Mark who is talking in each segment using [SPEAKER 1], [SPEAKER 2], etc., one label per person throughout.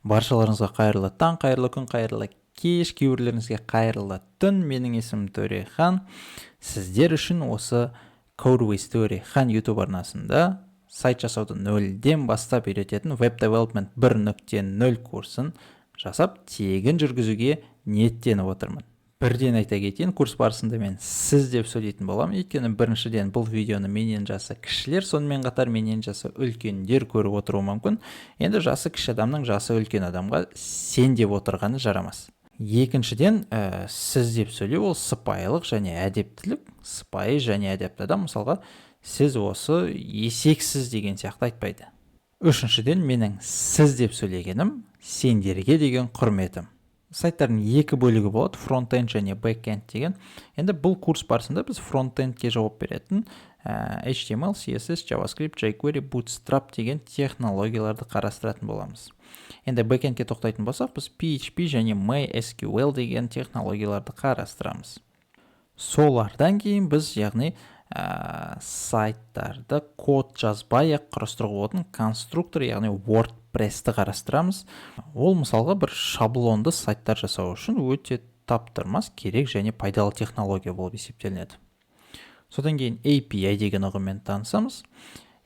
[SPEAKER 1] Баршаларыңызға қайырлы таң, қайырлы күн, қайырлы кеш, кейбіреулеріңізге қайырлы түн. Менің есімім Төрехан. Сіздер үшін осы Code with Төрехан YouTube арнасында сайт жасауды нөлден бастап үйрететін Web Development 1.0 курсын жасап, тегін жүргізуге ниеттеніп отырмын. Бірден айта кетейін, курс барысында мен «сіз» деп сөйлейтін боламын, өйткені біріншіден, бұл видеоны менен жасы кішілер, сонымен қатар менен жасы үлкендер көріп отыруы мүмкін. Енді жасы кіші адамның жасы үлкен адамға «сен» деп отырғаны жарамас. Екіншіден, «сіз» деп сөйлеу — ол сыпайылық және әдептілік. Сыпайы және әдепті адам, мысалға, «сіз осы есексіз» деген сияқты айтпайды. Үшіншіден, менің «сіз» деп сөйлегенім — сендерге деген құрметім. Сайттардың екі бөлігі болады: фронтенд және бэкенд деген. Енді бұл курс барысында біз фронтендке жауап беретін HTML, CSS, JavaScript, jQuery, Bootstrap деген технологияларды қарастыратын боламыз. Енді бэкендке тоқтайтын болсақ, біз PHP және MySQL деген технологияларды қарастырамыз. Солардан кейін біз, яғни сайттарды код жазбай ақ құрастыруға болатын конструктор, яғни WordPressті қарастырамыз. Ол, мысалға, бір шаблонды сайттар жасау үшін өте таптырмас керек және пайдалы технология болып есептелінеді. Содан кейін API деген ұғыммен танысамыз.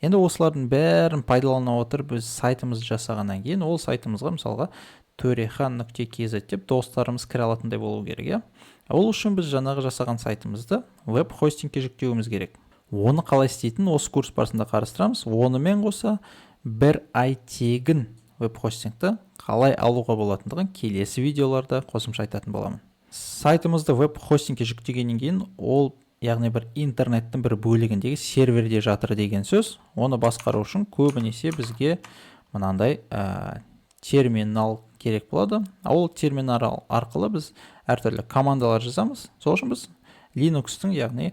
[SPEAKER 1] Енді осылардың бәрін пайдалана отырып, біз сайтымызды жасағаннан кейін, ол сайтымызға, мысалға, төрехан.kz деп достарымыз кіре алатындай болу керек, иә. Ол үшін біз жаңағы жасаған сайтымызды веб хостингке жүктеуіміз керек. Оны қалай істейтінін осы курс барысында қарастырамыз. Онымен қоса бір ай тегін веб хостингті қалай алуға болатындығын келесі видеоларда қосымша айтатын боламын. Сайтымызды веб хостингке жүктегеннен кейін, ол, яғни, бір интернеттің бір бөлігіндегі серверде жатыр деген сөз. Оны басқару үшін көбінесе бізге мынандай терминал керек болады. Ол терминал арқылы біз әртүрлі командалар жазамыз. Сол үшін біз Linux-тың, яғни,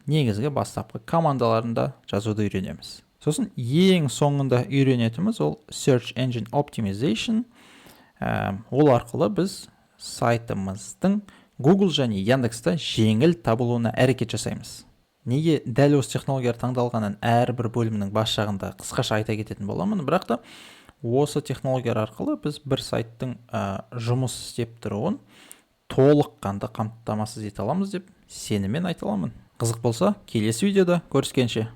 [SPEAKER 1] негізгі бастапқы командаларын да жазуды үйренеміз. Сосын ең соңында үйренетініміз — ол Search Engine Optimization. Ол арқылы біз сайтымыздың Google және Яндекста жеңіл табылуына әрекет жасаймыз. Неге дәл осы технологиялар таңдалғанын әрбір бөлімнің бас жағында қысқаша айта кететін боламын. Бірақ та осы технологиялар арқылы біз бір сайттың жұмыс істеп тұруын толыққанды қамтамасыз ете аламыз деп сеніммен айта аламын. Қызық болса, келесі видеода көріскенше!